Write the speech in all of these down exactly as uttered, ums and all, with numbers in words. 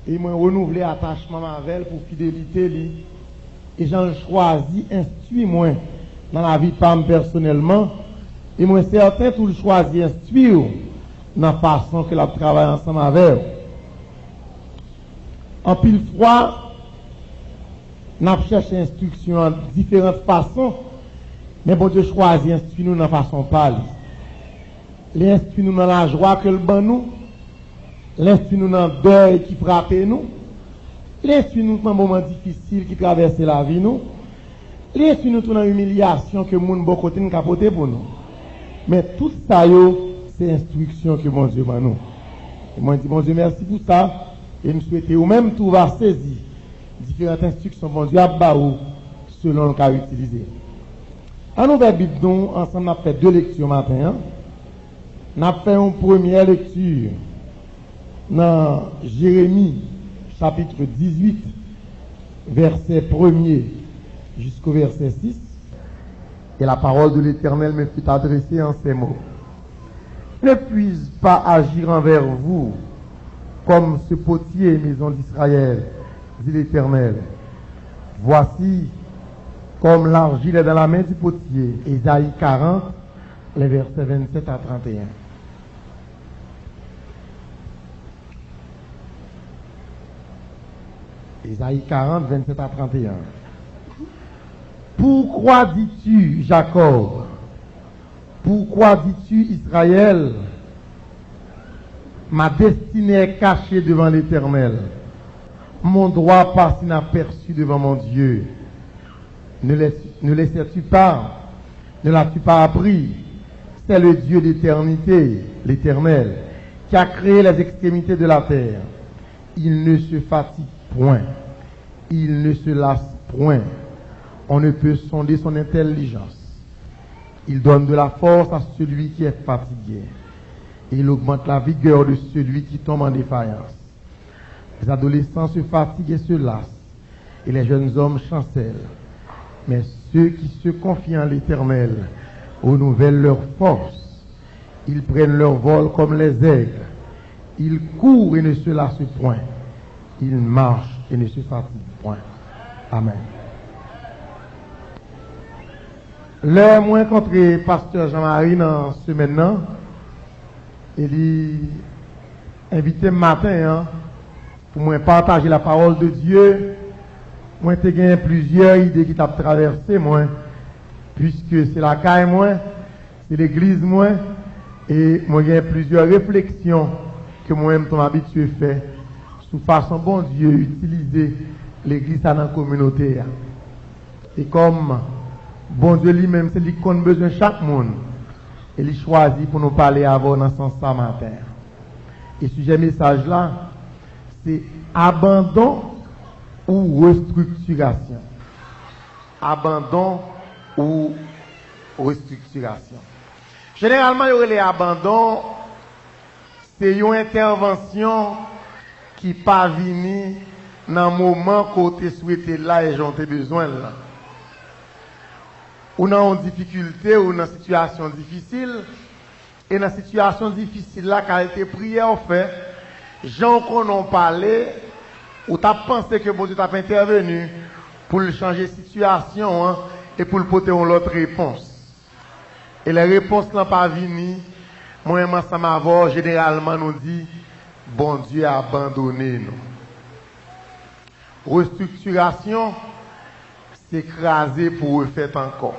E mwen renouvle atachman m avè l pou fidelite li, e jan l chwazi enstwi mwen nan lavi pa m pèsonèlman, e mwen sèten tou l chwazi enstwi w nan fason ke l ap travay ansanm avè w. Anpil fwa, n ap chèche enstriksyon an diferan fason, men Bondye chwazi enstwi nou nan fason pa li. Li enstwi nou nan lajwa ke l ban nou, li enstwi nou nan dèy ki frape nou, li enstwi nou nan moman difisil ki travèse lavi nou, li enstwi nou tou nan imilyasyon ke moun bò kote n ka pote pou nou. Men tout sa yo, se enstriksyon ke Bondye ban nou. E mwen di Bondye mèsi pou sa, e m swete ou menm tou va sezi diferan enstriksyon Bondye ap ba ou selon l ka itilize. Ann ouvè Bib nou ansanm, n ap fè de lekti maten an. N ap fè yon premyè lekti nan Jeremi, chapitre dix-huit, verset premier jusqu'au verset six. Et la parole de l'Éternel me fut adressée en ces mots. Ne puis-je pas agir envers vous comme ce potier, maison d'Israël, dit l'Éternel. Voici, comme l'argile est dans la main du potier. Ésaïe quarante, les versets vingt-sept à trente et un. Ésaïe quarante, vingt-sept à trente et un. Pourquoi dis-tu, Jacob ? Pourquoi dis-tu, Israël ? Ma destinée est cachée devant l'Éternel. Mon droit passe inaperçu devant mon Dieu. Ne l'as-, ne le sais-tu pas ? Ne l'as-tu pas appris ? C'est le Dieu d'éternité, l'Éternel, qui a créé les extrémités de la terre. Il ne se fatigue point. Il ne se lasse point. On ne peut sonder son intelligence. Il donne de la force à celui qui est fatigué. Et il augmente la vigueur de celui qui tombe en défaillance. Les adolescents se fatiguent et se lassent, et les jeunes hommes chancellent. Mais ceux qui se confient en l'Éternel renouvellent leur force. Ils prennent leur vol comme les aigles. Ils courent et ne se lassent point. Ils marchent et ne se fatiguent point. Amen. Lè mwen rankontre pastè Jean-Marie nan semèn nan, e li envite m maten an pou mwen pataje la parole de Dieu, mwen te gen plizyè ide ki t ap travèse mwen, piske se lakay mwen, se legliz mwen, e mwen gen plizyè refleksyon ke mwen menm tou m abitye fè sou fason Bondye itilize legliz sa nan kominote a. E kòm Bondye li menm, se li k konn bezwen chak moun, e li chwazi pou nou pale avè w nan sans sa maten an. E sijè mesaj la, se abandon ou restriktirasyon. Abandon ou restriktirasyon. Jeneralman, yo rele abandon, se yon entèvansyon ki pa vini nan moman ke w te swete l la e jan w te bezwen l lan. Ou nan yon difikilte, ou nan sitiyasyon difisil, e nan sitiyasyon difisil la, kalite priyè w fè, jan w konnen w pale, ou t ap panse ke Bondye t ap entèveni pou l chanje sitiyasyon an e pou l pote yon lòt repons. E lè repons lan pa vini, mwen menm ansanm avè w, jeneralman nou di, Bondye abandone nou. Restriktirasyon, se kraze pou refèt ankò.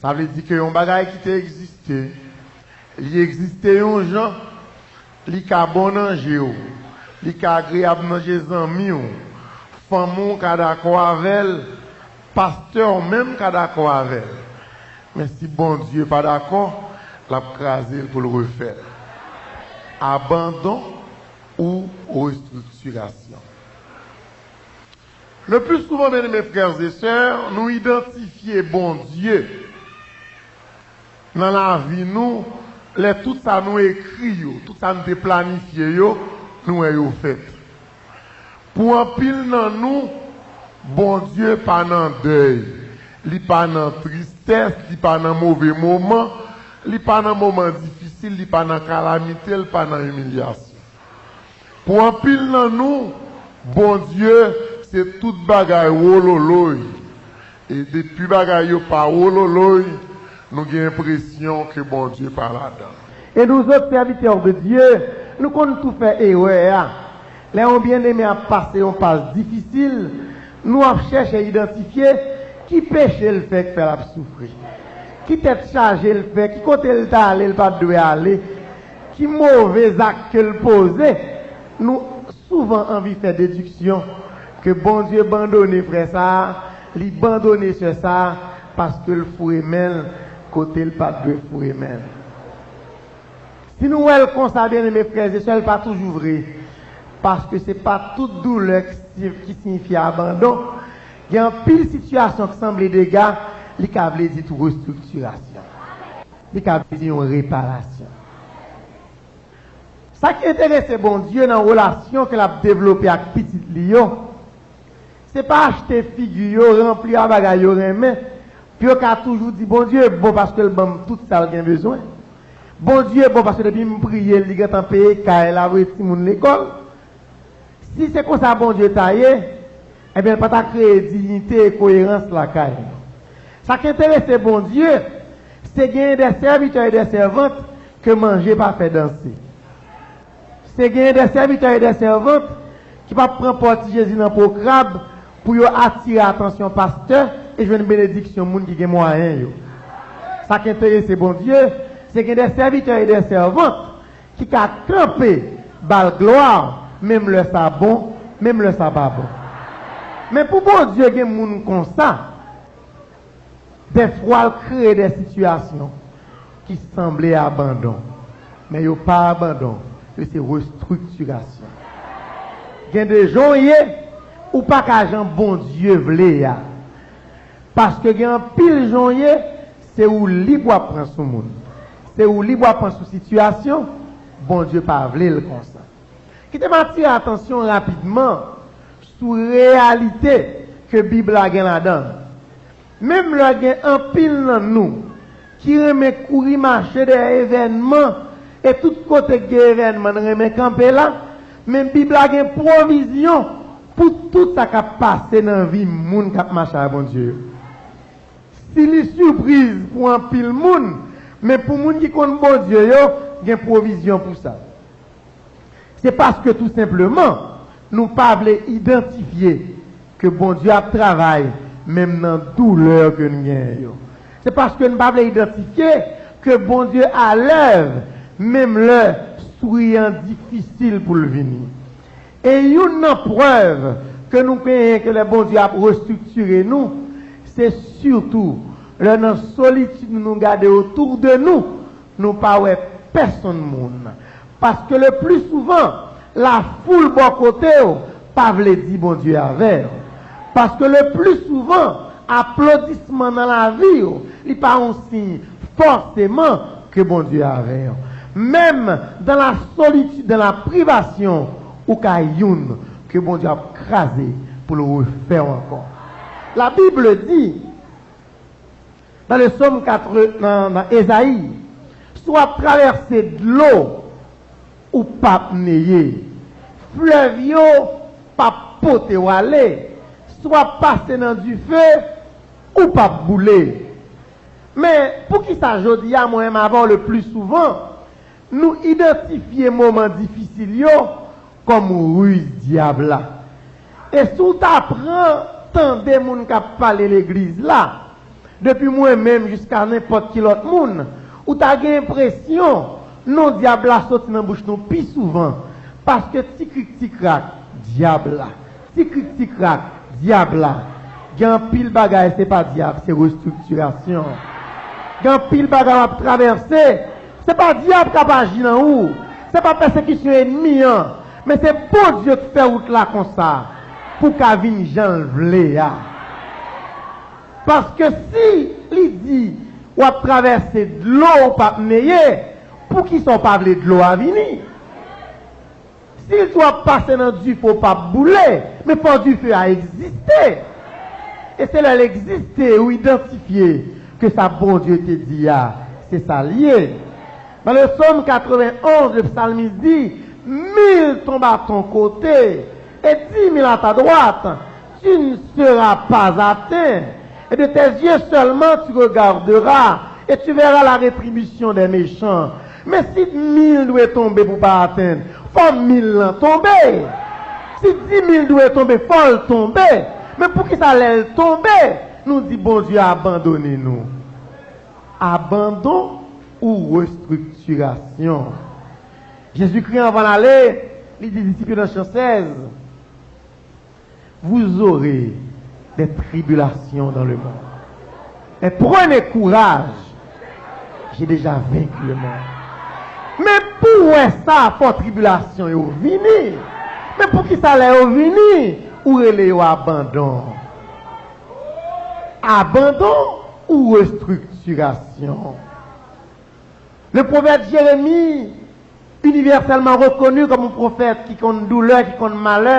Sa vle di ke yon bagay ki te egziste, li egziste yon jan, li ka bon nan je w, li ka agreyab nan je zanmi w, fanmi w ka dakò avè l, pastè w menm ka dakò avè l. Men si Bondye pa dakò, l ap kraze l pou l refè l. Abandon ou restriktirasyon. Le plus souvent, bien-aimés frères et sœurs, nou idantifye Bondye nan lavi nou, lè tout sa nou ekri yo, tout sa nou te planifye yo, nou wè yo fèt. Pou anpil nan nou, Bondye pa nan dèy, li pa nan tristès, li pa nan move moman, li pa nan moman difisil, li pa nan kalamite, li pa nan imilyasyon. Pou anpil nan nou, Bondye se tout bagay wololoy. E depi bagay yo pa wololoy, nou gen enpresyon ke Bondye pa ladan. E nou zòt sèvitè de Dye, nou konn tou fè erè a. Lè yon byeneme ap pase yon pas difisil, nou ap chèche idantifye ki peche l fè k fè l ap soufri. Ki tèt chaje l fè, ki kote l t ale l pa t dwe ale, ki move zak ke l poze. Nou souvan anvi fè dediksyon ke Bondye bandone frè sa a, li bandone sè sa a, paske l foure men l kote l pa t dwe foure men l. Si nou wè l konsa, byeneme frè e sè, l pa toujou vre. Paske se pa tout doulè ki si-, ki siyifye abandon. Gen anpil sitiyasyon k sanble dega, li ka vle di tou restriktirasyon. Li ka vle di yon reparasyon. Sa ki enterese Bondye nan relasyon ke l ap devlope ak pitit li yo, se pa achte figi yo, ranpli a bagay yo renmen, pou yo ka toujou di Bondye bon paske l ban m tout sa l gen bezwen. Bondye bon paske depi m priye l, li gentan peye kay, l ap voye timoun lekòl. Si se konsa Bondye ta ye, ebyen, l pa ta kreye diyite e koyerans lakay nou. Sa k enterese Bondye, se genyen de sèvitè e de sèvant ke manje pa fè danse. Se genyen de sèvitè e de sèvant ki p ap pran pòti Jezi nan po krab pou yo atire atansyon pastè e jwenn benediksyon moun ki gen mwayen yo. Sa k enterese Bondye, se gen de sèvitè e de sèvant ki ka kanpe ba l glwa, menm lè sa bon, menm lè sa pa bon. Men pou Bondye gen moun konsa, dèfwa l kreye de sitiyasyon ki sanble abandon, men yo pa abandon, yo se restriktirasyon. Gen de jan w ye, ou pa ka jan Bondye vle a. Paske gen anpil jan w ye, se ou li pou ap pran sou moun. Se ou li pou ap pran sou sitiyasyon, Bondye pa vle l konsa. Kite m atire atansyon rapidman sou reyalite ke Bib la gen ladan l. Menm lè gen anpil nan nou ki renmen kouri mache dèyè evènman, e tout kote k gen evènman, n renmen kanpe la, men Bib la gen pwovizyon pou tout sa k ap pase nan vi moun k ap mache ak Bondye yo. Si li sipriz pou anpil moun, men pou moun ki konn Bondye yo, gen pwovizyon pou sa. Se paske tou senpleman, nou pa vle idantifye ke Bondye ap travay menm nan doulè ke n genyen yo. Se paske n pa vle idantifye ke Bondye alèv menm lè souri an difisil pou l vini. E youn nan prèv ke nou genyen ke lè Bondye ap restriktire nou, se sitou lè nan solitid nou, nou gade otou de nou, nou pa wè pèsonn moun. Paske le pli souvan, lafoul bò kote w pa vle di Bondye avè w. Paske le pli souvan, aplodisman nan lavi w, li pa yon siy fòseman ke Bondye avè w. Menm dans la solitude, dans la privation, ou ka youn ke Bondye ap kraze pou l refè w ankò. La Bible dit, dans le psaume quatre, nan, nan Ezayi, si w ap travèse dlo, ou p ap neye. Flèv yo p ap pote w ale. Si w ap pase nan dife, ou p ap boule. Men, poukisa jodi a, mwen menm avè w, le pli souvan, nou idantifye moman difisil yo kòm riz dyab la? E si w ta pran tande moun k ap pale legliz la, depi mwen menm jiska nenpòt ki lòt moun, ou ta gen enpresyon non dyab la soti nan bouch nou pi souvan, paske ti krik ti krak, dyab la. Ti krik ti krak, dyab la. Gen anpil bagay, se pa dyab, se restriktirasyon. Gen anpil bagay w ap travèse, se pa dyab k ap aji nan ou, se pa pèsekisyon ènmi an, men se Bondye k fè wout la konsa, pou w ka vin jan l vle a. Paske si li di w ap travèse dlo, ou p ap neye, poukisa w pa vle dlo a vini? Si l di w ap pase nan dife, w p ap boule, men fò dife a egziste. E se lè l egziste, ou idantifye ke sa Bondye te di a, se sa l ye. Dans le psaume quatre-vingt-onze, le psalmiste dit, Mille tombent à ton côté et dix mille à ta droite, tu ne seras pas atteint. Et de tes yeux seulement tu regarderas et tu verras la rétribution des méchants. Men si mil dwe tonbe pou pa atenn, fò mil lan tonbe. Si dis mil dwe tonbe, fò l tonbe. Men poukisa lè l tonbe, nou di Bondye abandone nou? Abandon ou restriktirasyon? Jezikri, anvan l ale, li di disip yo nan Jan sèz, Vous aurez des tribulations dans le monde. Mais prenez courage, j'ai déjà vaincu le monde. Men pou w wè sa, fò tribilasyon yo vini. Men poukisa lè yo vini, ou rele yo abandon? Abandon ou restriktirasyon? Le prophète Jérémie, universellement reconnu comme un prophète qui konn doulè, ki konn malè,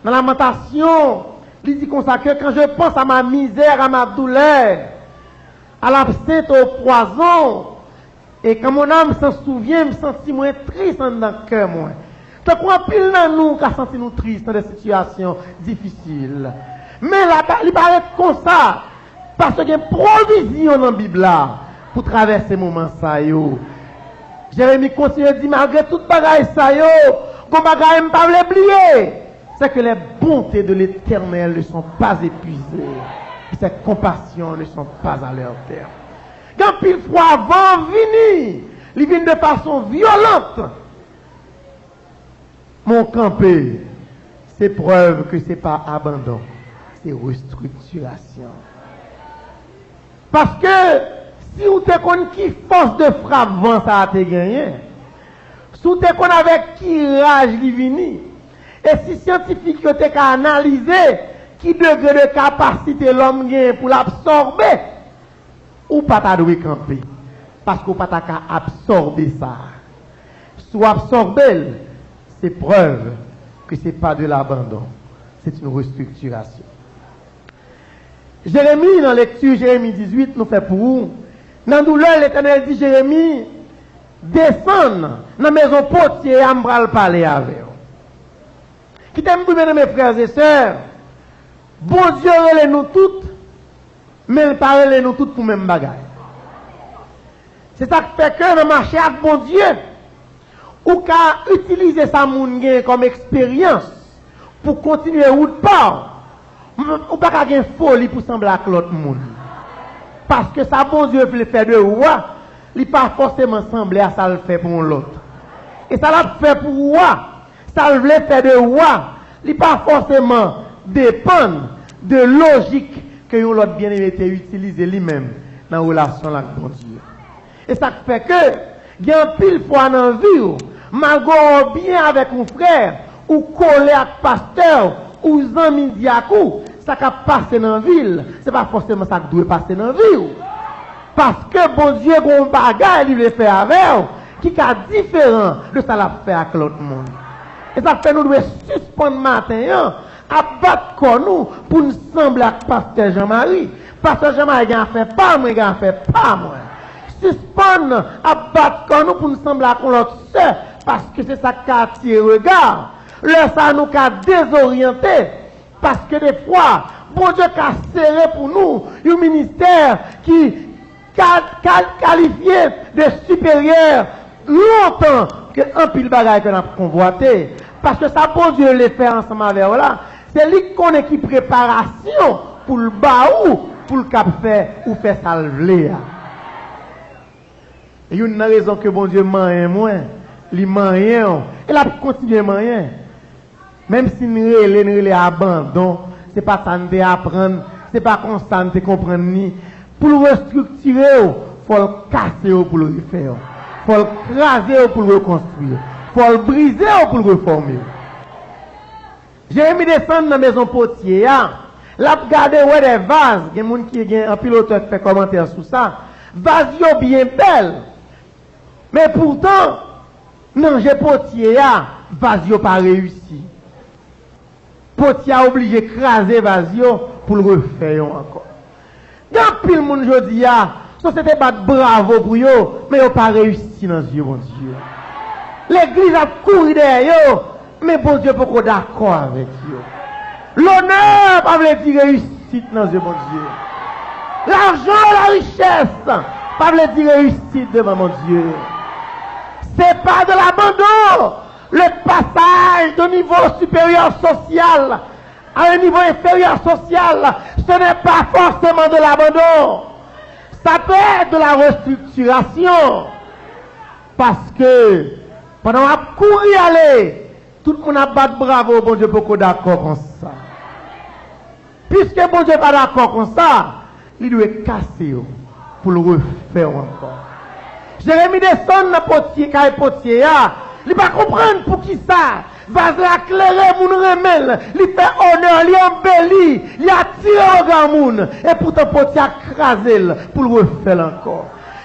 nan Lamantasyon, li di konsa ke quand je pense à ma misère, à ma douleur, à l'absinthe, au poison, et quand mon âme s'en souvient, m santi mwen tris anndan kè mwen. Tankou anpil nan nou ka santi nou tris nan de sitiyasyon difisil. Men la, li pa ret konsa. Paske gen pwovizyon nan Bib la pou travèse moman sa yo. Jeremi kontinye di, malgre tout bagay sa yo, gon bagay m pa vle bliye, c'est que les bontés de l'Éternel ne sont pas épuisées, et ses compassions ne sont pas à leur terme. Gen anpil fwa van vini, li vin de fason vyolan. Men w kanpe, se prèv ke se pa abandon, se restriktirasyon. Paske si w te konn ki fòs de frap van sa a te genyen, si w te konn avèk ki raj li vini, e si syantifik yo te ka analize ki degre de kapasite lòm genyen pou l absòbe, ou pa ta dwe kanpe, paske w pa ta ka absòbe sa. Si w absòbe l, se prèv ke se pa de labandon, c'est une restructuration. Jeremi, nan lekti Jeremi dizuit nou fè pou ou, nan doulè, Letènèl di Jeremi, desann nan mezon potye a, m pral pale avè w. Kite m di, byeneme frè e sè, Bondye rele nou tout, men l pa rele nou tout pou menm bagay. Se sa k fè ke nan mache ak Bondye, ou ka itilize sa moun genyen kòm eksperyans pou kontinye wout pa w. Ou pa ka gen foli pou sanble ak lòt moun. Paske sa Bondye vle fè de ou a, li pa fòseman sanble a sa l fè pou yon lòt. E sa l ap fè pou ou a, sa l vle fè de ou a, li pa fòseman depann de lojik ke yon lòt byeneme te itilize li menm nan relasyon l ak Bondye. E sa k fè ke gen anpil fwa nan vi w, malgre w byen avèk yon frè, ou kole ak pastè w, ou zanmi dyak ou, sa k ap pase nan vi l, se pa fòseman sa k dwe pase nan vi w. Paske Bondye gen yon bagay li vle fè avè w ki ka diferan de sa l ap fè ak lòt moun. E sa k fè nou dwe sispann maten an ap bat kò nou pou n sanble ak pastè Jan Mari. Pastè Jan Mari gen afè pa l, mwen gen afè pa mwen. Sispann ap bat kò nou pou n sanble ak yon lòt sè, paske se sa k ka atire rega. Lè sa a nou ka dezoryante, paske defwa, Bondye ka sere pou nou yon ministè ki ka, ka kalifye de siperyè lontan ke anpil bagay ke n ap konvwate. Paske sa Bondye vle fè ansanm avè w la, se li k konnen ki preparasyon pou l ba ou, pou l kab fè ou fè sa l vle a. Youn nan rezon ke Bondye manyen mwen, li manyen w, e l ap kontinye manyen. Menm si n rele, n rele abandon, se pa sa n te aprann, se pa konsa n te konprann li. Pou l restriktire w, fò l kase w pou l refè w. Fò l kraze w pou l rekonstwi w. Fò l brize w pou l refòme w. Jeremi desann nan mezon potye a, l ap gade, wè de vaz, gen moun ki, gen anpil otè k fè kòmantè sou sa, vaz yo byen bèl, men poutan, nan je potye a, vaz yo pa reyisi. Potye a oblije kraze vaz yo pou l refè yo ankò. Gen anpil moun jodi a, sosyete bat bravo pou yo, men yo pa reyisi nan zye Bondye. Legliz ap kouri dèyè yo, men Bondye poko dakò avèk yo. Lonè pa vle di reyisit nan zye Bondye. Lajan, larichès pa vle di reyisit devan Bondye. C'est pas de l'abandon. Le passage de niveau supérieur social à un niveau inférieur social, ce n'est pas forcément de l'abandon. Ça peut être de la restructuration. Paske pandan w ap kouri ale, tout moun ap bat bravo, Bondye poko dakò konsa. Piske Bondye pa dakò konsa, li dwe kase yo pou l refè w ankò. Jeremi desann nan potye, kay potye a, li pa konprann poukisa vaz la klere, moun renmen l, li fè onè, li anbeli, li atire rega moun, epoutan potye a kraze l pou l refè l ankò.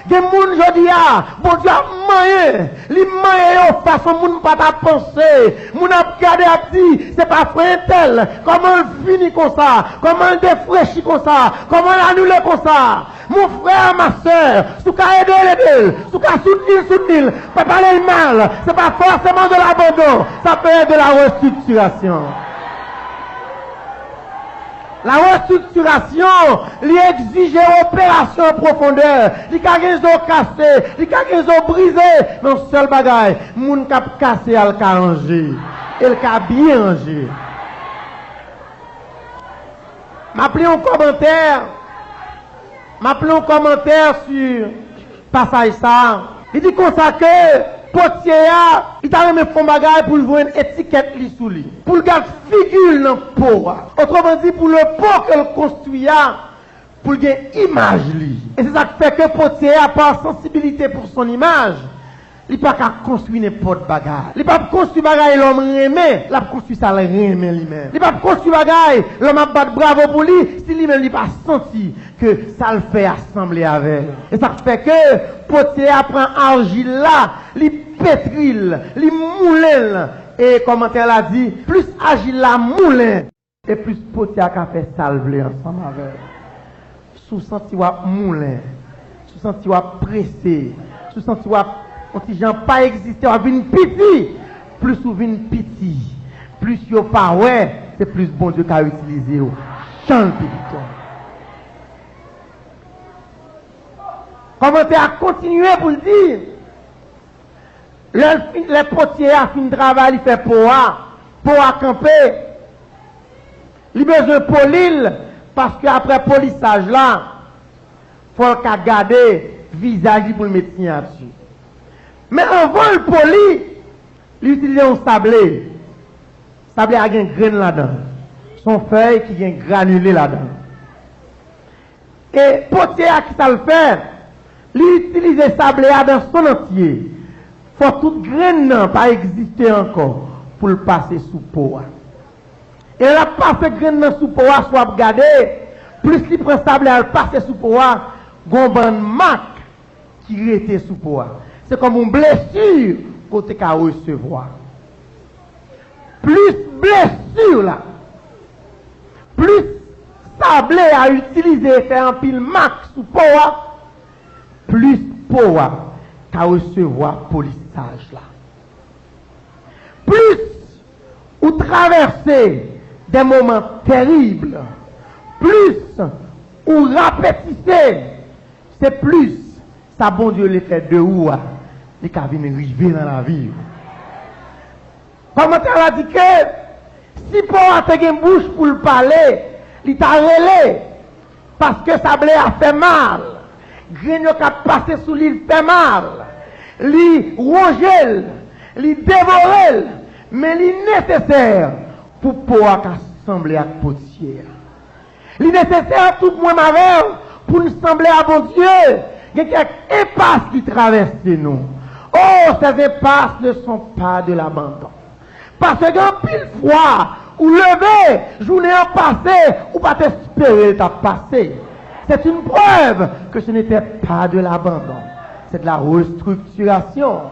Gen moun jodi a, Bondye ap manyen, li manyen yo fason moun pa ta panse. Moun ap gade, ap di, se pa frè entèl, kòman l fini konsa, kòman l defrechi konsa, kòman l anoule konsa. Mon frè, ma sè, si w ka ede l, ede l, si w ka soutni l, soutni l, pa pale l mal, se pa forcément de l'abandon, ça peut être de la restructuration. La restructuration, li egzije operasyon an pwofondè. Li ka gen zo kase, li ka gen zo brize, men yon sèl bagay, moun k ap kase a l ka ranje, e l ka byen ranje. M ap li yon kòmantè, m ap li yon kòmantè sou pasaj sa a. Li di konsa ke potye a, li ta renmen fè yon bagay pou l jwenn etikèt li sou li, pou l gad figi l nan po a. Otreman di, pou le pot ke l konstwi a, pou l gen imaj li. E se sa k fè ke potye a, pa sensibilité pour son image, li pa ka konstwi nenpòt bagay. Li p ap konstwi bagay lòm renmen, l ap konstwi sa l renmen li menm. Li p ap konstwi bagay lòm ap bat bravo pou li, si li menm li pa santi ke sa l fè a sanble avè l. E sa k fè ke potye a pran ajil la, li petri l, li moulen l. E kòmantè la di, plis ajil la moulen, e plis potye a ka fè sa l vle ansanm avè l. Si w santi w ap moulen, si w santi w ap prese, si w santi w ap yon ti jan pa egziste, w ap vin piti. Plis ou vin piti, plis yo pa wè, se plis Bondye ka itilize w. Jan l pi piti. Kòmantè a kontinye pou l di, lè l fin, lè potye a fin travay, li fè po a, po a kanpe, li bezwen poli l, paske apre polisaj la, fò l ka gade vizaj li pou l met siyati. Men anvan l poli, li itilize yon sable. Sable a gen grenn ladan l. Se yon fèy ki gen granile ladan l. E potye a, kisa l fè? Li itilize sable a dans son entier. Fò tout grenn nan pa egziste ankò pou l pase sou po a. E lè l ap pase grenn nan sou po a, si w ap gade, plis li pran sable a, l pase sou po a, gon bann mak ki rete sou po a. Se kòm yon blesi ke w te ka resevwa. Plis blesi la, plis sable a itilize fè anpil mak sou po a, plis po a ka resevwa polisaj la. Plis ou travèse de moman terib, plis ou rapetise, se plis sa Bondye vle fè de ou a, li ka vin rive nan lavi w. Kòmantè la di ke si po a te gen bouch pou l pale, li ta rele, paske sable a fè mal. Grenn yo k ap pase sou li fè mal. Li wonje l, li devore l, men li nesesè pou po a ka sanble ak potye a. Li nesesè tout mwen m avè w pou n sanble a Bondye. Gen kèk enpas ki travèse nou. Oh, ces impasses ne sont pas de l'abandon. Paske gen anpil fwa, ou leve, jounen an pase, ou pa t espere l t ap pase. C'est une preuve que ce n'était pas de l'abandon. C'est de la restructuration.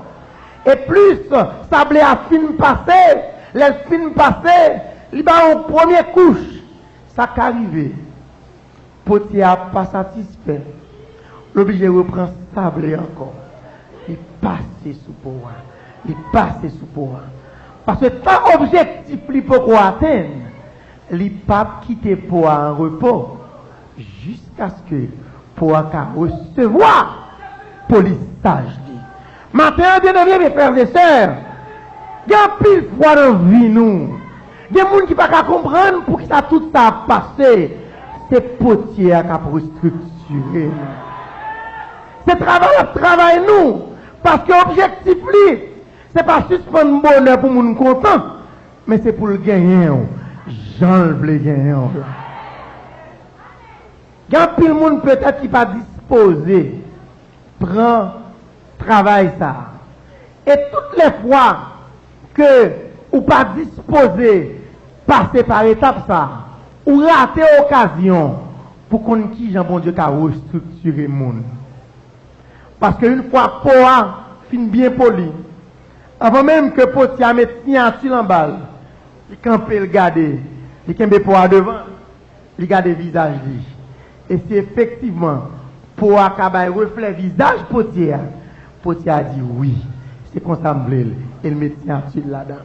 E plis sable a fin pase, lè l fin pase, li ba yon premye kouch. Sa ka rive, potye a pa satisfè, l oblije repran sable ankò. Li pase sou po a. Li pase sou po a. Paske tan objektif li poko atenn, li p ap kite po a an repo jiskaske po a ka resevwa polisaj li. Maten an, byeneme, mes frères et sœurs, gen anpil fwa nan vi nou, gen moun ki pa ka konprann poukisa tout sa ap pase. Se potye a k ap restriktire nou. Se travay l ap travay nou, paske objektif li, se pa sispann bonè pou moun kontan, men se pou l genyen w jan l vle genyen w la. Gen anpil moun petèt ki pa dispoze pran travay sa a. E tout lè fwa ke ou pa dispoze pase pa etap sa a, ou rate okazyon pou konn kijan Bondye ka restriktire moun. Paske yon fwa po a fin byen poli, anvan menm ke potye a met siyati l anba l, li kanpe, l gade, li kenbe po a devan, li gade vizaj li. E si efektivman po a ka bay reflè vizaj potye a, potye a di wi, se konsa m vle l, e l met siyati l ladan.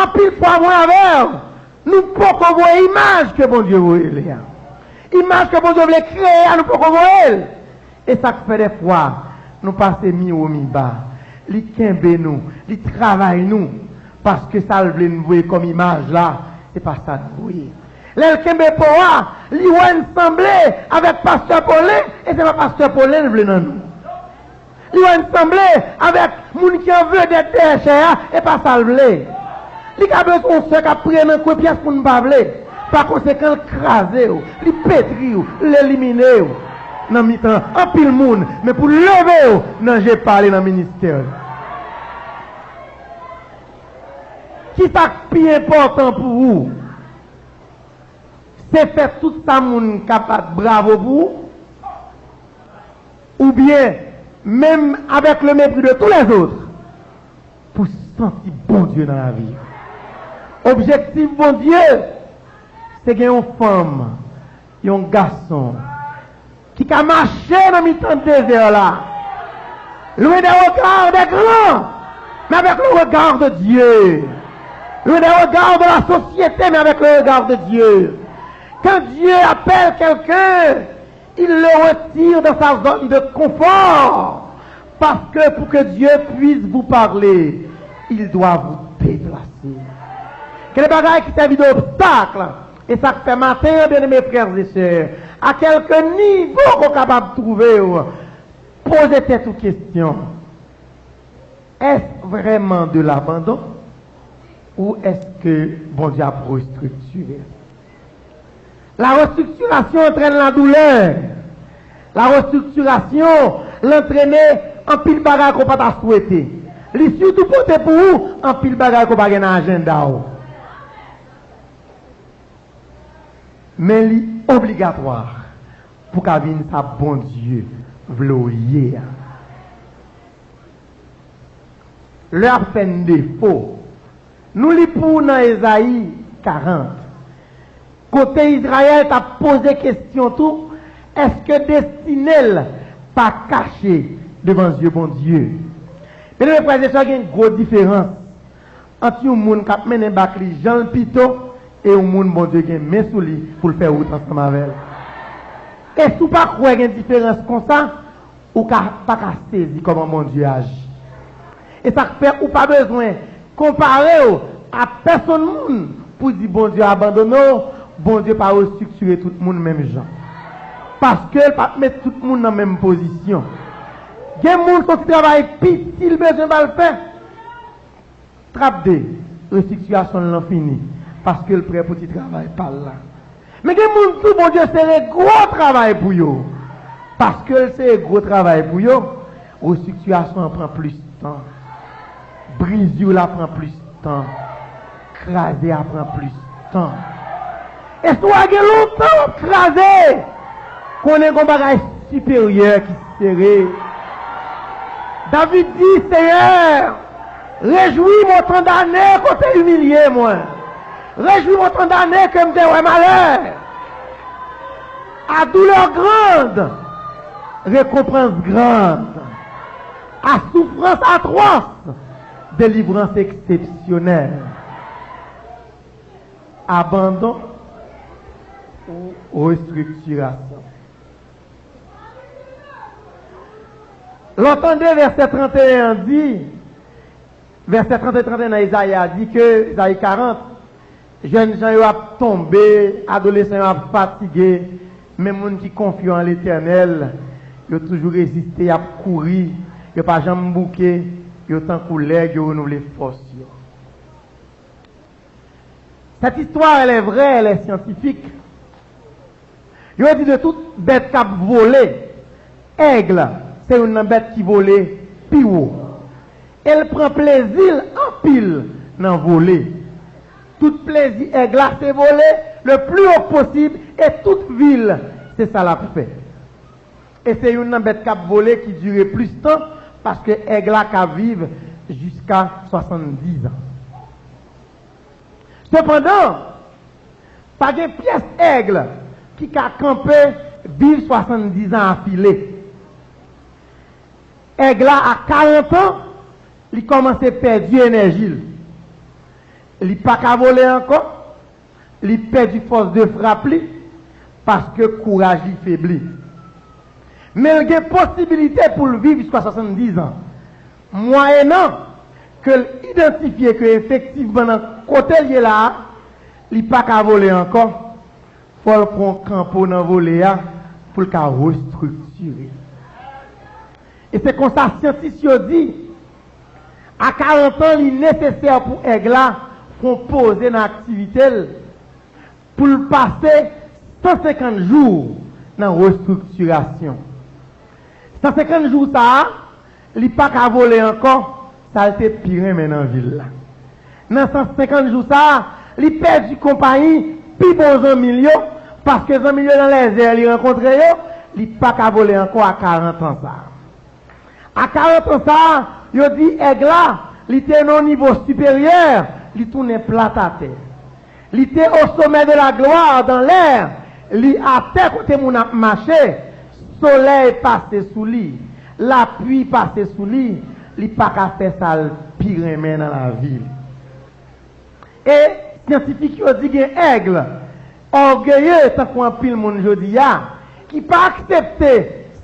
Anpil fwa mwen avè w, nou poko voye imaj ke Bondye voye li a. Imaj ke Bondye vle kreye a, nou poko voye l. E sa k fè dèfwa nou pase miwo miba. Li kenbe nou, li travay nou, paske sa l vle n voye kòm imaj la, se pa sa n voye. Lè l kenbe po a, li wè n sanble avèk pastè Polin, e se pa pastè Polin l vle nan nou. Li wè n sanble avèk moun ki an vedèt dèyè chè a, e pa sa l vle. Li ka bezwen yon sè k ap priye nan kwen pyès pou n pa vle. Pa konsekan, l kraze w, li petri w, l elimine w nan mitan anpil moun, men pou l leve w nan je pa li, nan ministè li. Kisa k pi enpòtan pou ou? Se fè tout sa moun ka bat bravo pou ou? Oubyen, menm avec le mépris de tous les autres, pou santi Bondye nan lavi? Objektif Bondye, se gen yon fanm, yon gason, ki ka mache nan mitan dezè la, loin des regards des grands, mais avec le regard de Dieu. Loin des regards de la société, mais avec le regard de Dieu. Quand Dieu appelle quelqu'un, il le retire dans sa zone de confort. Parce que pour que Dieu puisse vous parler, il doit vous déplacer. Gen de bagay ki sèvi de obstak, e sa k fè maten an, byeneme frè e sè, a kèlke nivo ke w kapab twouve w, poze tèt ou kesyon, est-ce vraiment de l'abandon ou est-ce que Bondye ap restriktire? La restriksirasyon antrèn la doulè. La restriksirasyon, l antrene anpil bagay ke w pa ta swete. Li sitou pote pou ou anpil bagay ke w pa gen nan ajanda w. Men li obligatwa pou w ka vin sa Bondye vle w ye a. Lè ap fè n defo. Nou li pou w nan Ezayi karant, kote Izrayèl t ap poze kesyon tou, èske destine l pa kache devan zye Bondye? Byeneme frè e sè, gen gwo diferans ant yon moun k ap mennen bak li jan l pito e yon moun Bondye gen men sou li pou l fè wout ansanm avè l. E si w pa kwè gen diferans konsa, ou ka pa ka sezi kòman Bondye aji. E sa k fè ou pa bezwen konpare w a pèsonn moun pou di Bondye abandone w. Bondye pa restriktire tout moun menm jan. Paske l p ap met tout moun nan menm pozisyon. Gen moun se yon ti travay piti l bezwen ba l fè. Trap de, restriksirasyon l lan fini, paske l prè pou ti travay pa l la. Men gen moun tou, Bondye sere gwo travay pou yo. Paske l sere gwo travay pou yo, restriksirasyon an pran plis tan. Brize w la pran plis tan. Kraze a pran plis tan. E si w a gen lontan w ap kraze, konnen gon bagay siperyè ki sere. David di, Seyè, rejwi m otan dane ke w te imilye mwen. Rejwi m otan dane ke m te wè malè. À douleur grande, récompense grande. À souffrance atroce, Delivrans eksepsyonèl. Abandon ou restriktirasyon. Lè w tande vèsè trannteyen an di, vèsè trant e trannteyen nan Izayi a di ke, Izayi karant, jèn jan yo ap tonbe, adolesan yo ap fatige, men moun ki konfye an Letènèl, yo toujou reziste, y ap kouri, yo pa janm bouke, yo tankou lèg, yo renouvle fòs yo. Cette histoire, elle est vraie, elle est scientifique. Yo di de tout bèt k ap vole, èg se youn nan bèt ki vole pi wo. E l pran plezi l anpil nan vole. Tout plezi èg la se vole le plus haut possible e tout vi l se sa l ap fè. E se youn nan bèt k ap vole ki dire plis tan paske èg la ka viv jiska swasanndiz an. Sepandan, pa gen pyès èg ki ka kanpe viv swasanndiz an afile. Èg la a karant an, li kòmanse pèdi enèji l. Li pa ka vole ankò, li pèdi fòs de frap li, paske kouraj li febli. Men l gen posibilite pou l viv jiska swasanndiz an, mwayennan ke l idantifye ke efektivman nan kote l ye la a, li pa ka vole ankò, fò l pran kanpo nan vole a pou l ka restriktire. E se konsa syantis yo di, a karant an, li nesesè pou èg la fè yon poze nan aktivite l pou l pase san senkant jou nan restriktirasyon. San senkant jou sa a, li pa ka vole ankò, sa l te pi renmen nan vi l la. Nan san senkant jou sa a, li pèdi konpayi pi bon zanmi l yo, paske zanmi l yo nan lèzè, li rankontre yo, li pa ka vole ankò a karant an sa a. A karant an sa a, yo di èg la, li te nan yon nivo siperyè, li tounen plat atè. Li te o somè de la glwa dan lè, li atè kote moun ap mache, solèy pase sou li, lapli pase sou li, li pa ka fè sa l pi renmen nan lavi l. E syantifik yo di gen èg ògeye tankou anpil moun jodi a, ki pa aksepte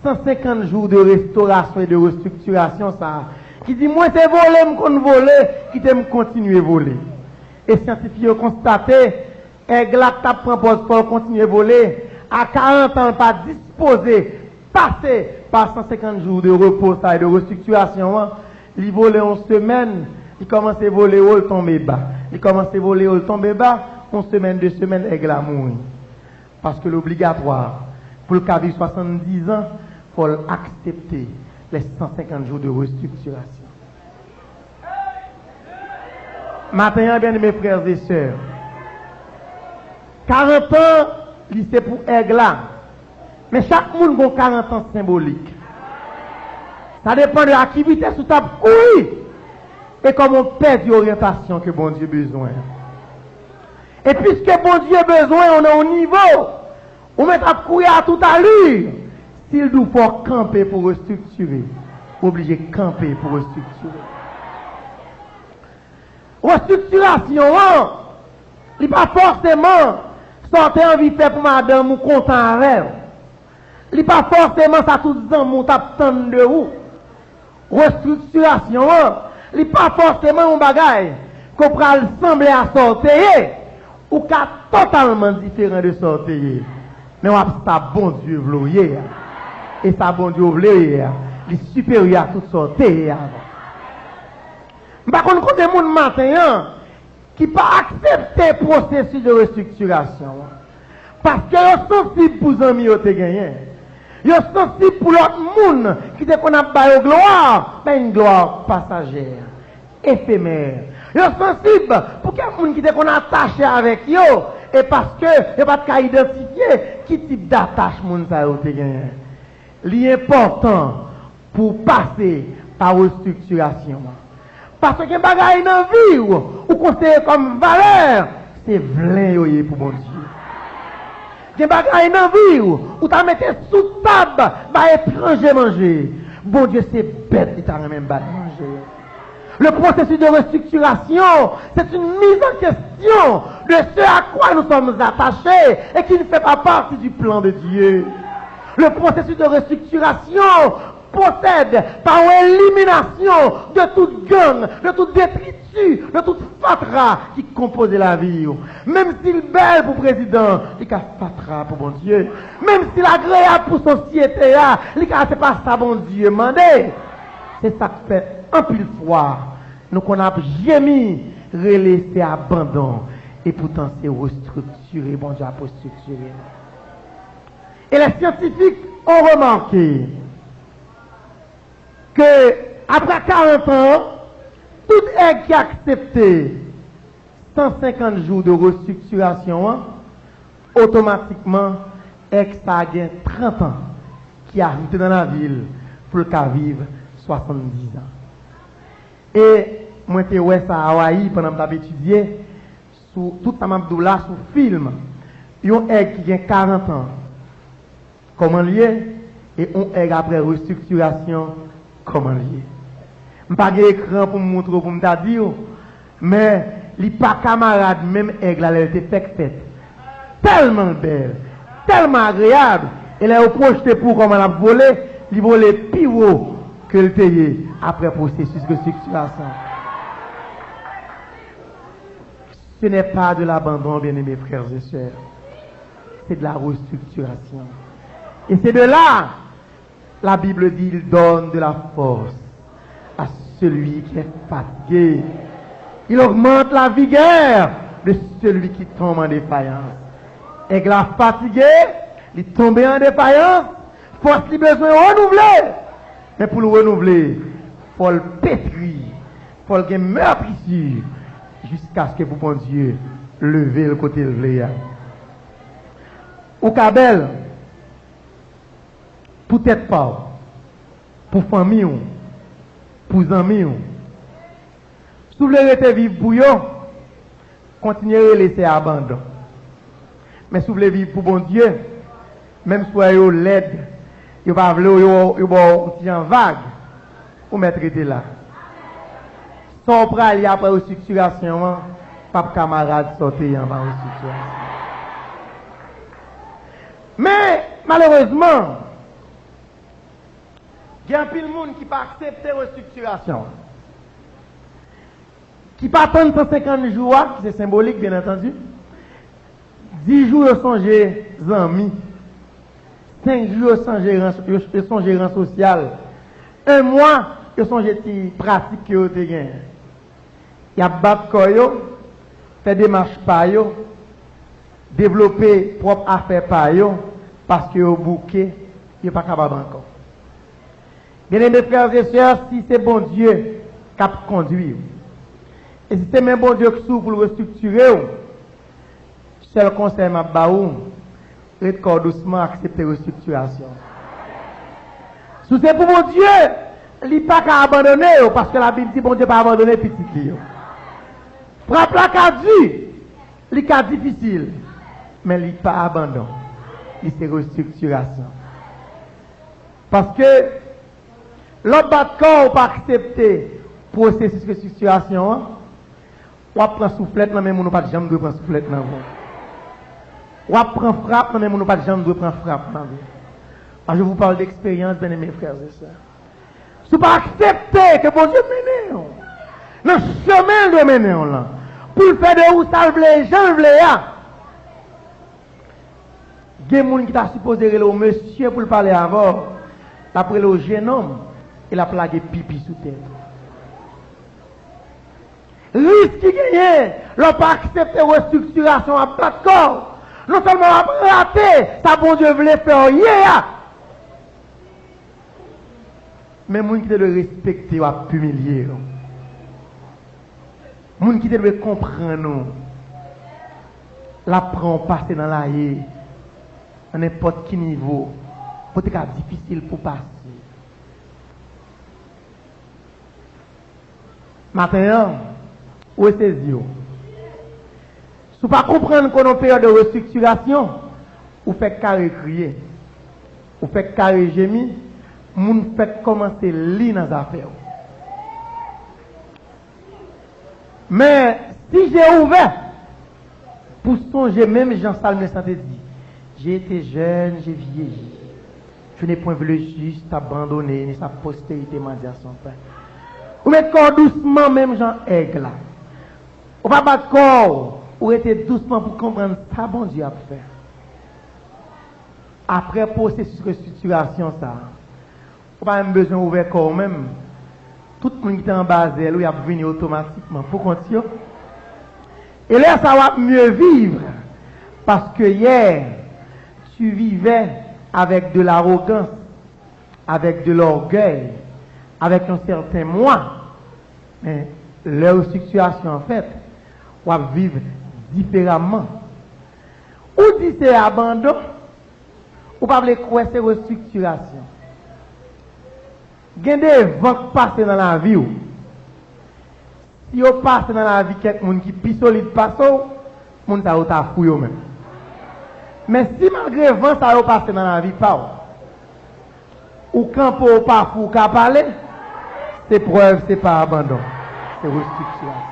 san senkant jou de restorasyon e de restriktirasyon sa a, ki di, "Mwen se vole m konn vole, kite m kontinye vole." E syantifik yo konstate, èg la k t ap pran pòz fò l kontinye vole, a karant an, l pa dispoze pase pa san senkant jou de repo sa e de restriktirasyon an, li vole yon semèn, li kòmanse vole wo, l tonbe ba. Li kòmanse vole wo, l tonbe ba, yon semèn, de semèn, èg la mouri. Paske l obligatwa, pou l ka viv swasanndiz an, fò l aksepte les san senkant jou de restriktirasyon. Maten an, byeneme frè e sè, karant an, li se pou èg la. Men chak moun gon karant an senbolik. Sa depann de a ki vitès ou t ap kouri e kòman w pèdi oryantasyon ke Bondye bezwen. E piske Bondye bezwen w nan yon nivo, ou mèt ap kouri a tout ali, si l di w fò w kanpe pou restriktire, ou oblije kanpe pou restriktire. Restriktirasyon an, li pa fòseman sa w te anvi fè pou madanm ou kontan avè w. Li pa fòseman sa tout zanmi w t ap tann de ou. Restriktirasyon an, li pa fòseman yon bagay ke w pral sanble a sa w te ye. Ou ka totalman diferan de sa w te ye. Men w ap sa Bondye vle w ye a. E sa Bondye vle w ye a, li siperyè a tout sa w te ye avan. M pa konn konbyen moun maten an ki pa aksepte pwosesis de restriktirasyon an. Paske yo sansib pou zanmi yo te genyen. Yo sansib pou lòt moun ki te konn ap ba yo glwa, men yon glwa pasajè, efemè. Yo sansib pou kèk moun ki te konn atache avèk yo, e paske yo pa t ka idantifye ki tip datach moun sa yo te genyen. Li enpòtan pou w pase pa restriktirasyon an. Paske gen bagay nan vi w, ou konsidere kòm valè, se vlen yo ye pou Bondye. Gen bagay nan vi w, ou ta mete sou tab bay etranje manje. Bondye se bèt li ta renmen bay manje. Le processus de restructuration, c'est une mise en question de ce à quoi nous sommes attachés et qui ne fait pas partie du plan de Dieu. Le processus de restructuration procède par élimination de tout gang, de tout détritus, de tout fatra ki konpoze lavi w. Menm si l bèl pou prezidan, li ka fatra pou Bondye. Menm si l agreyab pou sosyete a, li ka se pa sa Bondye mande. Se sa k fè anpil fwa nou konn ap jemi, rele se abandon, epoutan se restriktire Bondye ap restriktire nou. Et les scientifiques ont remarqué que après quarante ans, tout èg ki aksepte san senkant jou de restriktirasyon an, otomatikman, èg sa a gen trant an ki ajoute nan lavi l pou l ka viv swasanndiz an. E mwen te wè sa Awayi pandan m t ap etidye, sou tout sa m ap di w la sou fim. Yon èg ki gen karant an, kòman l ye, e yon èg apre restriktirasyon, kòman l ye. M pa gen ekran pou m moutre w, pou m ta di w, men li pa kamarad menm èg la lè l te fèk fèt. Tèlman l bèl, tèlman agreyab, e lè yo pwojte pou w kòman l ap vole, li vole pi wo ke l te ye apre pwosesis restriktirasyon. Ce n'est pas de l'abandon, bien-aimés frères et sœurs. C'est de la restructuration. Et c'est de là, la Bible dit, il donne de la force à celui qui est fatigué. Il augmente la vigueur de celui qui tombe en défaillance. Èg la fatige, li tonbe an defayans, fòs li bezwen renouvle. Men pou l renouvle, fò l petri, fò l gen mètri, jiskaske pou Bondye leve l kote l vle a. Ou ka bèl pou tèt pa w, pou fanmi w, pou zanmi w. Si w vle rete viv pou yo, kontinye rele se abandon. Men si w vle viv pou Bondye, menm si w wè yo lèd, yo pa vle w, yo, yo ba w yon ti jan vag, ou mèt rete la. Sa w prale apre restriktirasyon an p ap kamarad sa w te ye anvan restriktirasyon. Men, malerezman, gen anpil moun ki pa aksepte restriktirasyon, ki pa tann san senkant jou a, ki se senbolik, byen antandi. Dis jou, yo sonje zanmi. Senk jou, yo sonje ran, yo, yo sonje ran sosyal. En mwa, yo sonje ti pratik ke yo te genyen. Y ap bat kò yo, fè demach pa yo, devlope pwòp afè pa yo, paske yo bouke, yo pa kapab ankò. Byeneme frè e sè, si se Bondye k ap kondwi w, e si se men Bondye k sou w pou l restriktire w, sèl konsèy m ap ba ou, ret kò w dousman, aksepte restriktirasyon. Si w se pou Bondye, li pa ka abandone w, paske Labib di Bondye pa abandone pitit li yo. Frap la ka di, li ka difisil, men li pa abandon. Li se restriktirasyon. Paske, lè w bat kò w, w pa aksepte pwosesis restriktirasyon an, w ap pran souflèt nan men moun ou pa t janm dwe pran souflèt nan men. W ap pran frap nan men moun ou pa t janm dwe pran frap nan men. Moi, je vous parle d'expérience, bien-aimés frères et sœurs. Si w pa aksepte ke Bondye mennen w nan chemen l dwe mennen w lan, pou l fè de ou sa l vle, jan l vle a, gen moun ki ta sipoze rele w mesye pou l pale avè w, l ap rele w jenòm e l ap lage pipi sou tèt ou. Risk ki genyen lè w pa aksepte restriktirasyon, w ap bat kò w. Non sèlman w ap rate sa Bondye vle fè w ye a, men moun ki te dwe respekte w ap imilye w. Moun ki te dwe konprann ou, l ap pran w pase nan laye, nan nenpòt ki nivo, kote ka difisil pou pase. Maten an, ou sezi w. Si w pa konprann ke w nan yon peryòd de restriktirasyon, ou fèk kare kriye, ou fèk kare jemi, moun fèk kòmanse li nan zafè w. Men, si je ouvè pou sonje menm jan salmis lan te di, J'ai été jeune, j'ai vieilli. Je n'ai point vu le juste abandonné, ni sa postérité mendier à son pain. Ou met kò w dousman menm jan èg la. Ou pa bat kò w, ou rete dousman pou konprann sa Bondye ap fè. Apre pwosesis restriktirasyon sa a, ou pa menm bezwen ouvè kò w menm. Tout moun ki te anba zèl ou, y ap vini otomatikman pou kont yo. E lè sa a, w ap mieux vivre, paske yè, tu vivais avec de l'arrogance, avec de l'orgueil, avec un certain moi. Men, lè restriktirasyon an fèt, w ap viv diferaman. Ou di se abandon, ou pa vle kwè se restriktirasyon. Gen de van k pase nan lavi w. Si yo pase nan lavi kèk moun ki pi solid pase w, moun sa yo ta fou yo menm. Men si malgre van sa yo pase nan lavi pa w, ou kanpe, ou pa fou, ou ka pale, se prèv, se pa abandon, se restriktirasyon.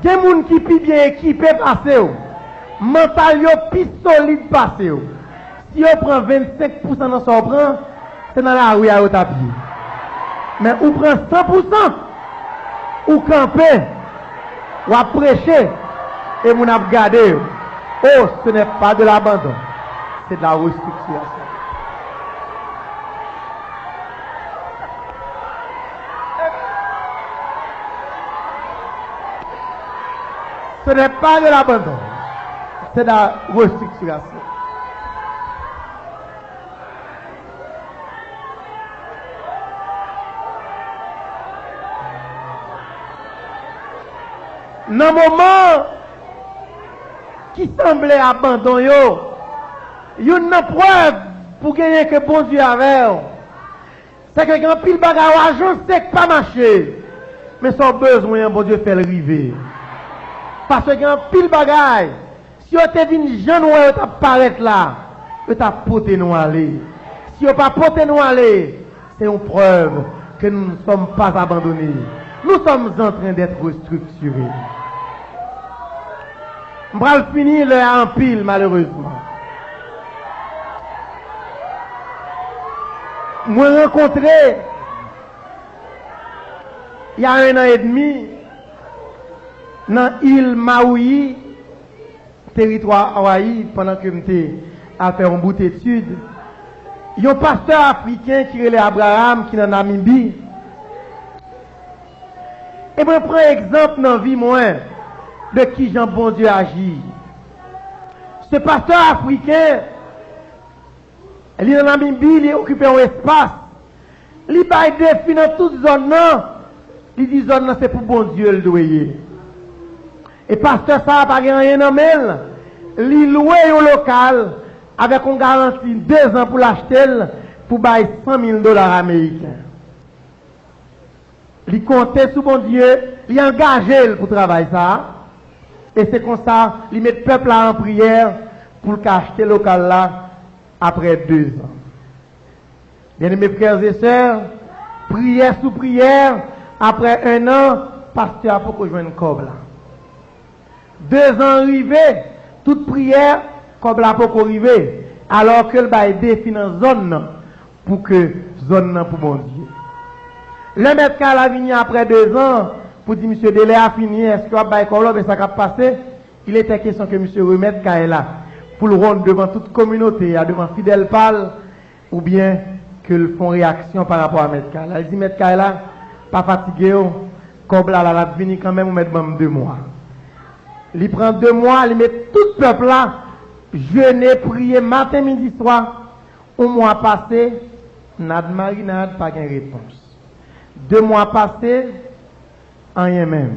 Gen moun ki pi byen ekipe pase w, mantal yo pi solid pase w. Si yo pran vennsenk pousan nan sa w pran, se nan lari a yo t ap ye. Men ou pran san pousan, ou kanpe, w ap preche, e moun ap gade yo. Oh, ce n'est pas de l'abandon, c'est de la restructuration. Ce n'est pas de l'abandon, c'est de la restructuration. Nan moman ki sanble abandon yo, youn nan prèv pou genyen ke Bondye avè w, se ke gen anpil bagay w ajanse k pa mache, men sa w bezwen an, Bondye fè l rive. Paske gen anpil bagay, si yo te vin jan nou wè yo t ap parèt la, yo t ap pote nou ale. Si yo pa pote nou ale, c'est une preuve que nous ne sommes pas abandonnés. Nous sommes en train d'être restructurés. M pral fini, lè a anpil, malerezman. Mwen rankontre, il y a un an et demi, nan il Maui, teritwa Awayi, pandan ke m te al fè yon bout etid, yon pastè afriken ki rele Abraham, ki nan Namibi, e mwen pran egzanp nan vi mwen de kijan Bondye aji. Se pastè afriken, li nan Namibi, li okipe yon espas. Li bay defi nan tout zòn nan. Li di zòn nan se pou Bondye l dwe ye. E pastè sa a pa gen anyen nan men l. Li lwe yon lokal avèk yon garanti de zan pou l achte l, pou bay san mil dola ameriken. Li konte sou Bondye, li angaje l pou travay sa a. E se konsa, li met pèp la an priyè pou l ka achte lokal la apre de zan. Byeneme frè e sè, priyè sou priyè, apre en an, pastè a poko jwenn kòb la. De zan rive, tout priyè, kòb la poko rive, alò ke l bay defi nan zòn nan, pou ke zòn nan pou Bondye. Lè mèt kay la vini apre de zan, pou di misye, delè a fini, èske w ap bay kòb la, oubyen sa k ap pase? Il était question que misye remèt kay la, pou l wont devan tout kominote a, devan fidèl pa l, oubyen ke l fè yon reyaksyon pa rapò a mèt kay la. Li di mèt kay la, pa fatige w, kòb la la, l ap vini kanmenm, ou mèt ban m de mwa. Li pran de mwa, li met tout pèp la jene, priye maten, midi, swa. Yon mwa pase, nad marinad, pa gen repons. De mwa pase, anyen menm.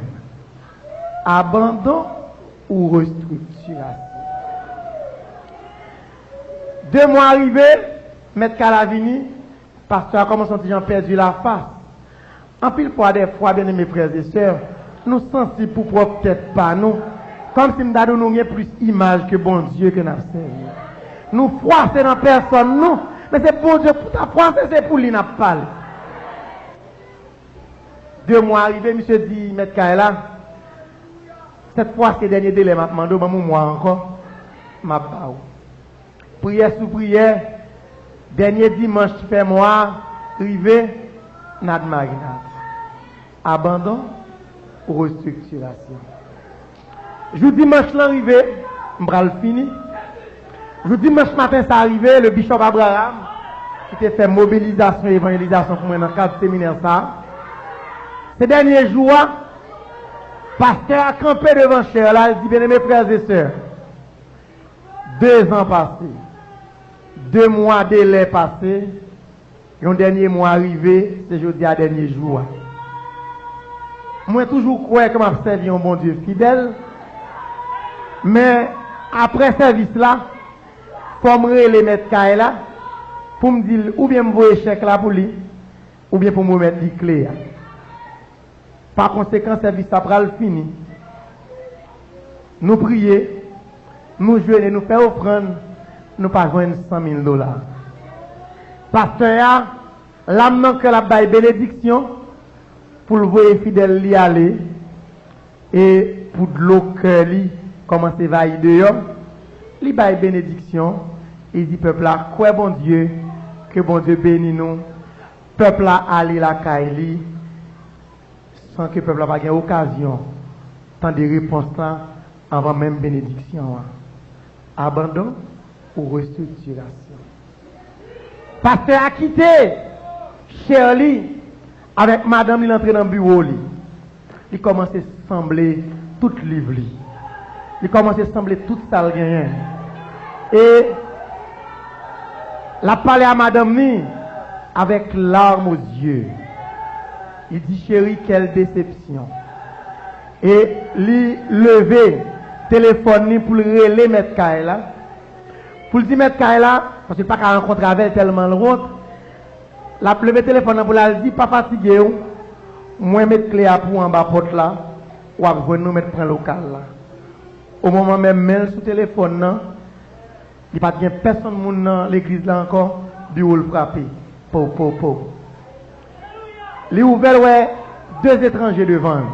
Abandon ou restriktirasyon? De mwa rive, mèt kay la vini, pastè a kòmanse yon ti jan pèdi lafas. Anpil fwa, dèfwa, byeneme frè e sè, nou sansib pou pwòp tèt pa nou, kòmsi m ta di w nou gen plis imaj ke Bondye ke n ap sèvi. Nou fwase nan pèsòn nou, men se Bondye pou ta fwase, se pou li n ap pale. De mwa rive, misye di mèt kay la, sèt fwa se dènye delè m ap mande w, ban m yon mwa ankò, m ap ba w. Priyè sou priyè, dènye dimanch fè mwa a rive, n admarinad. Abandon ou restriktirasyon? Jou dimanch lan rive, m pral fini. Jou dimanch maten sa a rive, le bishop Abraham, ki te fè mobilizasyon, evanjelizasyon pou mwen nan kad seminè sa a. Se dènye jou a, pastè a kanpe devan chè la, l di, "Byeneme frè e sè, de zan pase, de mwa delè pase, yon dènye mwa rive, se jodi a dènye jou a. Mwen toujou kwè ke m ap sèvi yon Bondye fidèl, men apre sèvis la, fò m rele mèt kay la pou m di l oubyen m voye chèk la pou li, oubyen pou m remèt li kle a. Pa konsekan, sèvis la pral fini." Nou priye, nou jene, nou fè ofrann, nou pa jwenn san mil dola. Pastè a, lam nan kè l, ap bay benediksyon pou l voye fidèl li ale, e pou dlo kè li kòmanse vayi deyò, li bay benediksyon, li di pèp la, "Kwè Bondye, ke Bondye beni nou." Pèp la ale lakay li, san ke pèp la pa gen okazyon tande repons la anvan menm benediksyon an. Abandon ou restriktirasyon? Pastè a kite chè li avèk madanm li, l antre nan biwo li. Li kòmanse sanble tout liv li. Li kòmanse sanble tout sa l genyen. E l ap pale a madanm ni avèk larm o zye. Li di, "Cheri, quelle déception." E li leve telefòn ni pou l rele mèt kay la. Pou l di mèt kay la, paske l pa ka rankontre avè l tèlman l wont. L ap leve telefòn nan pou l al di, "Pa fatige w, mwen met kle a pou w anba pòt la, w ap jwenn nou mèt pran lokal la." O moman menm men l sou telefòn nan, li pa t gen pèsonn moun nan legliz la ankò, biwo l frape. Po, po, po. Li ouvè l, wè de etranje devan l.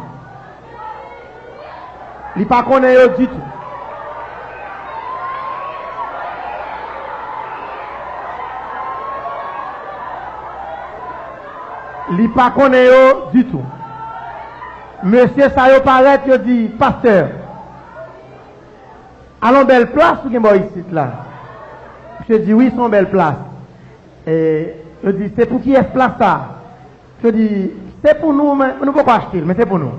Li pa konnen yo ditou. Li pa konnen yo ditou. Mesye sa yo parèt, yo di, "Pastè, alon bèl plas ou gen bò isit la." Misye di, "Wi, se yon bèl plas." E yo di, "Se pou kiyès plas sa a?" Yo di, "Se pou nou, men nou poko achte l, men se pou nou."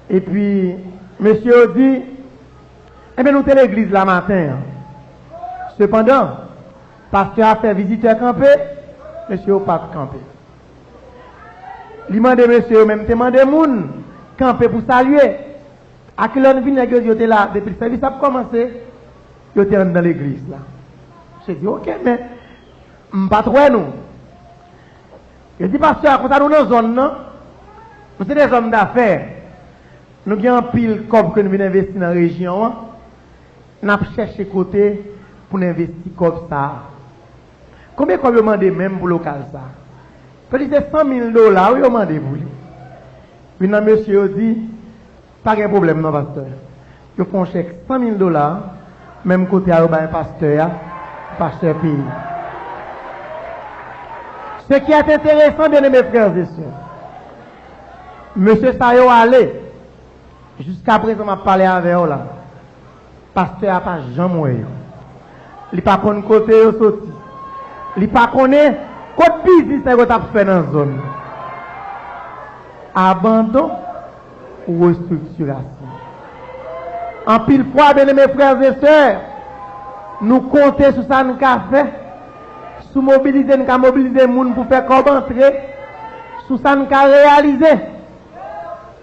Epi, mesye yo di, "Enben, nou te legliz la maten an. Sepandan, pastè a fè vizitè kanpe, mesye yo pa t kanpe." Li mande mesye yo menm te mande moun kanpe pou salye. A kilè n vin, nèg yo di yo te la, depi sèvis ap kòmanse, yo te anndan legliz la. Misye di, "Oke, men m pa t wè nou." Yo di, "Pastè a, konsa nou nan zòn nan, nou se de zòm dafè, nou gen anpil kòb ke n vin envesti nan rejyon an, n ap chèche kote pou n envesti kòb sa a. Konbyen kòb yo mande menm pou lokal sa a?" Yo di, "Se san mil dola wi yo mande pou li." Youn nan mesye yo di, "Pa gen pwoblèm non, pastè." Yo fè yon chèk san mil dola, menm kote a yo bay pastè a, pastè peye. Ce qui est intéressant, bien-aimés frères et sœurs, mesye sa yo ale. Jiskaprezan m ap pale avè w la, pastè a pa janm wè yo. Li pa konn kote yo soti. Li pa konnen kot biznis nèg yo t ap fè nan zòn nan. Abandon ou restriktirasyon? Anpil fwa, byeneme frè e sè, nou konte sou sa n ka fè, sou mobilize n ka mobilize moun pou fè kòb antre, sou sa n ka reyalize.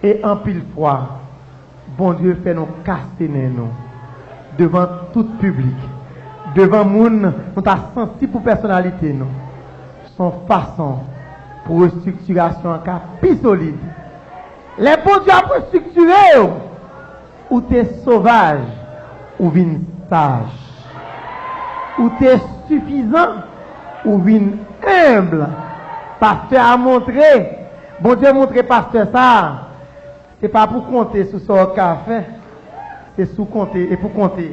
E anpil fwa, Bondye fè nou kase nen nou devan tout piblik, devan moun nou ta santi pou pèsonalite nou. Se yon fason pou restriktirasyon an ka pi solid. Lè Bondye ap restriktire w, ou te sovaj, ou vin saj. Ou te sifizan, ou vin enb. Pastè a montre Bondye montre pastè sa a, se pa pou konte sou sa w ka fè, se sou konte, e pou konte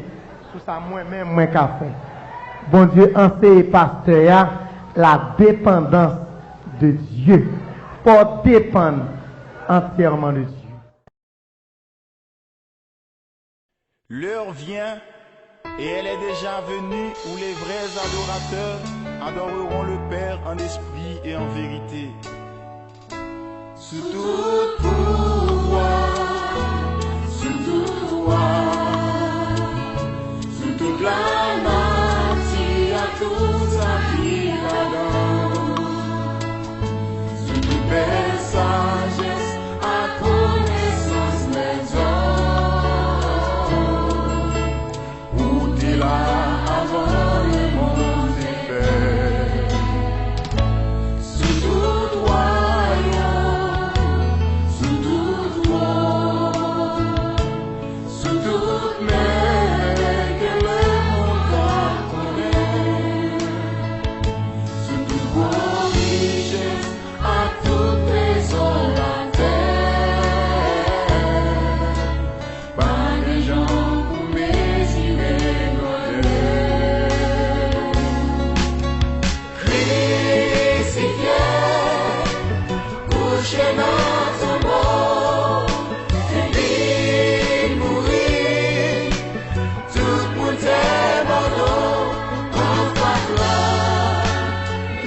sou sa mwen menm mwen ka fè. Bondye anseye pastè a la dépendance de Dieu. Fò w depann antyèman de Dye. L'heure vient, et elle est déjà venue, où les vrais adorateurs adoreront le Père en esprit et en vérité. Sou tout pouvwa, sou tout wa, sou tout lanati ak tout sa ki ladan, sou tout bèl sajès ak konesans lèzòm. Ou te la avan lemonn te fèt. Sou tout wayòm, sou tout twòn, sou tout mèvèy ke lemonn ka konnen, sou tout gwo richès ak tout trezò latè, pa gen jan pou mezire grandè. Krisifye, kouche nan tonbo, epi mouri. Tout moun te abandone an fatra,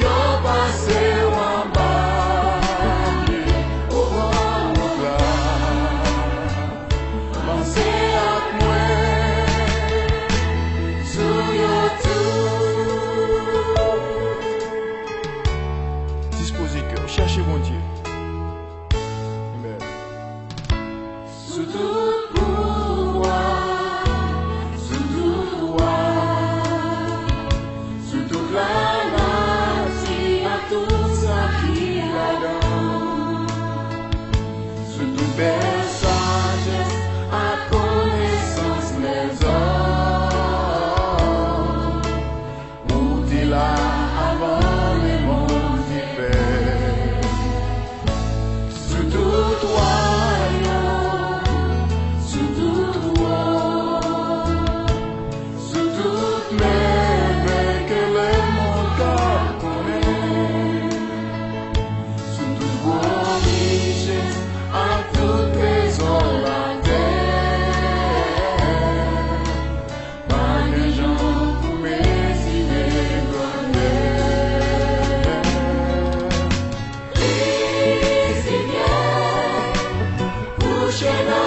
yo pase w anba pye, o, o, o, la. Panse ak mwen sou yo tou. Dispoze kè w, chache Bondye. Amen. Sou tout pouvwa, sou tout wa, sou tout lanati ak tout sa ki ladan, sou tout bèl sajès ak konesans lèzòm. Ou te la avan lemonn te fèt. Sou tout wayòm, sou tout twòn, sou tout mèvèy ke lemonn ka konnen, sou tout gwo richès ak tout trezò latè, pa gen jan pou mezire grandè. Krisifye, kouche nan